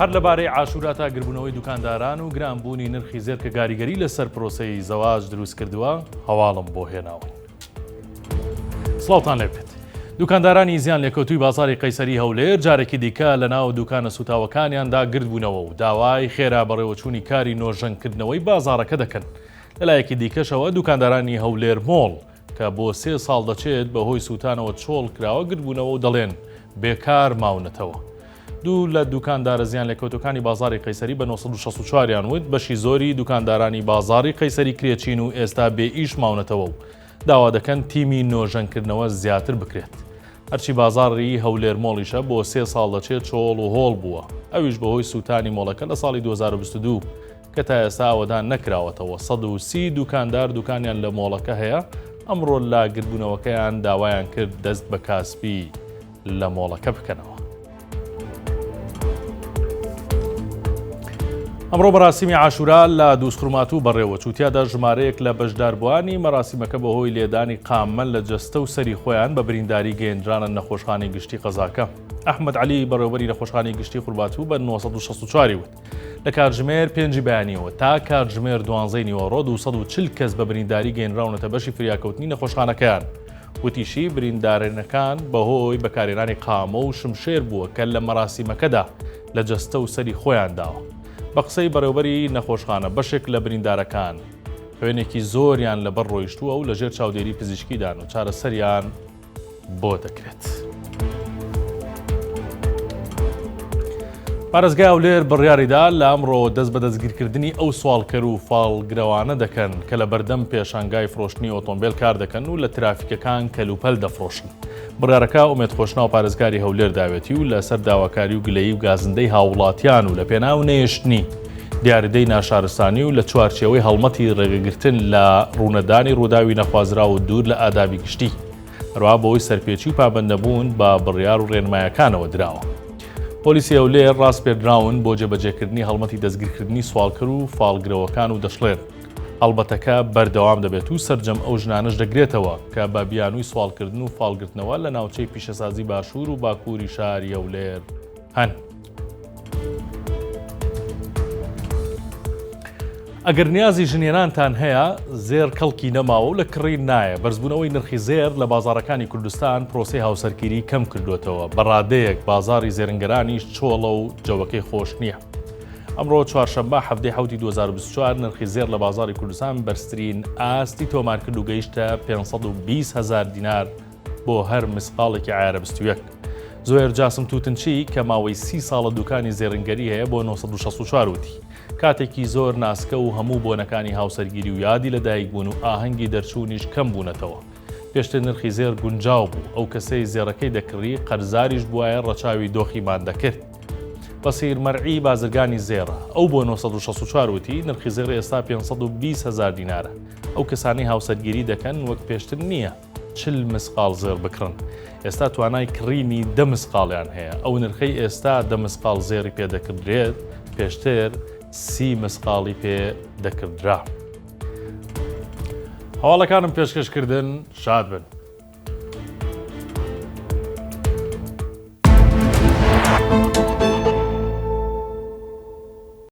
هەر لەبارەی عاشورا تا گربوونەوەی دوکانداران و گرانبوونی نرخی زێر کە گاریگەری لەسەر پرۆسەی زەواج دروست کردووە هەواڵم بۆ هێناون. سڵاوتان لێبێت. دوکاندارانی زیان لێکەوتووی بازاری قەیسەری هەولێر جارێکی دیکە لە ناو دوکانە سوتاوەکانیاندا گردبوونەوە و داوای خێرا بەڕێوەچوونی کاری نۆژەنکردنەوەی بازارەکە دەکەن. لەلایەکی دیکەشەوە دوکاندارانی هەولێر مۆڵ کە بۆ سێ ساڵ دەچێت بەهۆی سووتانەوە چۆڵ کراوە گردبوونەوە و دەڵێن بێکار ماونەتەوە. دوو لە دوکاندارە زیانلێکەوتووەکانی بازاڕی قەیسەری بە 964 یان وت، بەشی زۆری دوکاندارانی بازاڕی قەیسەری کرێچین و ئێستا بێ ئیش ماونەتەوە و داوا دەکەن تیمی نۆژەنکردنەوە زیاتر بکرێت. هەرچی بازاڕی هەولێر مۆڵیشە بۆ سێ ساڵ دەچێت چۆڵ و هۆڵ بووە، ئەویش بەهۆی سووتانی مۆڵەکە لە ساڵی 2022 کە تا ئێستا ئاوەدان نەکراوەتەوە، 130 دوکاندار دوکانیان لە مۆڵەکە هەیە، ئەمڕۆ لە گردبوونەوەکەیان داوایان کرد دەست بە کاسپی لە مۆڵەکە بکەنەوە. ئەمڕۆ مەراسیمی عاشورا لە دووزخورماتوو بەڕێوەچوو، تیادا ژمارەیەک لە بەشداربووانی مەراسیمەکە بەهۆی لێدانی قامە لە جەستە و سەری خۆیان بە برینداری گەیەندرانە نەخۆشخانەی گشتی قەزاکە. ئەحمەد عەلی بەڕێوەبەری نەخۆشخانەی گشتی خورماتوو بە 964 وت، لە کاتژمێر پێنجی بەیانیەوە تا کاتژمێر دوانزەی نیوەڕۆ 240 کەس بە برینداری گەیەنراونەتە بەشی فریاکەوتنی نەخۆشخانەکەیان. وتیشی، بریندارەکان بەهۆی بەکارهێنانی قامە و شمشێر بووە کە لە مەراسیمەکەدا لە جەستە و سەری خۆیان داوە. بە قسەی بەڕێوبەری نەخۆشخانە، بەشێک لە بریندارەکان خوێنێکی زۆریان لەبەر ڕۆیشتووە و لەژێر چاودێری پزیشکیدان و چارەسەریان بۆ دەکرێت. پارێزگای هەولێر بڕیاریدا لە ئەمڕۆ دەست بە دەستگیرکردنی ئەو سواڵکەر و فاڵگرەوانە دەکەن کە لە بەردەم پێشانگای فرۆشتنی ئۆتۆمبیل کار دەکەن و لە ترافیکەکان کەلوپەل دەفرۆشن. بڕیارەکە ئومێد خۆشناو پارێزگاری هەولێر داوێتی و لەسەر داواکاری و گلەیی و گازندەی هاووڵاتیان و لە پێناو نەهێشتنی دیاردەی ناشارستانی و لە چوارچێوەی هەڵمەتی ڕێگەگرتن لە ڕوونەدانی ڕووداوی نەخوازراو و دوور لە ئادابی گشتی. هەروەها بەهۆی سەرپێچی و پابەندنەبوون بە بڕیار و ڕێنمایەکانەوە دراوە. پۆلیسی هەولێر ڕاسپێردراون بۆ جێبەجێکردنی هەڵمەتی دەستگیرکردنی سواڵکەر و فاڵگرەوەکان و دەشڵێن، هەڵمەتەکە بەردەوام دەبێت و سەرجەم ئەو ژنانەش دەگرێتەوە کە بە بیانووی سواڵکردن و فاڵگرتنەوە لە ناوچەی پیشەسازی باشوور و باکووری شاری هەولێر هەن. ئەگەر نیازی ژنهێنانتان هەیە، زێڕ کەڵکی نەماوە و لە کڕین نایە، بەرزبوونەوەی نرخی زێڕ لە بازاڕەکانی کوردستان پرۆسەی هاوسەرگیری کەم کردووەتەوە، بە ڕادەیەک بازاڕی زێرنگەرانیش چۆڵە و جەوەکەی خۆش نییە. ئەمڕۆ چوارشەممە حەڤدەی حەوتی 2024 نرخی زێڕ لە بازاڕی کوردستان بەرزترین ئاستی تۆمارکرد و گەیشتە 520 هەزار دینار بۆ هەر مسقاڵێکی عەیارە 21. زوهێر جاسم توتنچی کە ماوەی 30 ساڵە دوکانی زێڕینگەری هەیە بۆ 964 وتی، کاتێکی زۆر ناسکە و هەموو بۆنەکانی هاوسەرگیری و یادی لەدایکبوون و ئاهەنگی دەرچوونیش کەم بوونەتەوە. پێشتر نرخی زێڕ گونجاو بوو، ئەو کەسەی زێڕەکەی دەکڕی قەرزاریش بوایە ڕەچاوی دۆخیمان دەکرد. بەسیر مەرعی بازرگانی زێڕە، ئەو بۆ 964 وتی، نرخی زێڕ ئێستا 520 هەزار دینارە، ئەو کەسانەی هاوسەرگیری دەکەن وەک پێشتر نییە 40 مسقاڵ زێڕ بکڕن، ئێستا توانای کڕینی دە مسقاڵیان هەیە، ئەو نرخەی ئێستا دە مسقاڵ زێڕی پێ دەکڕدرێت پێشتر سی مسقاڵی پێ دەکڕدرا. هەواڵەکانم پێشکەش کردن شاد بن.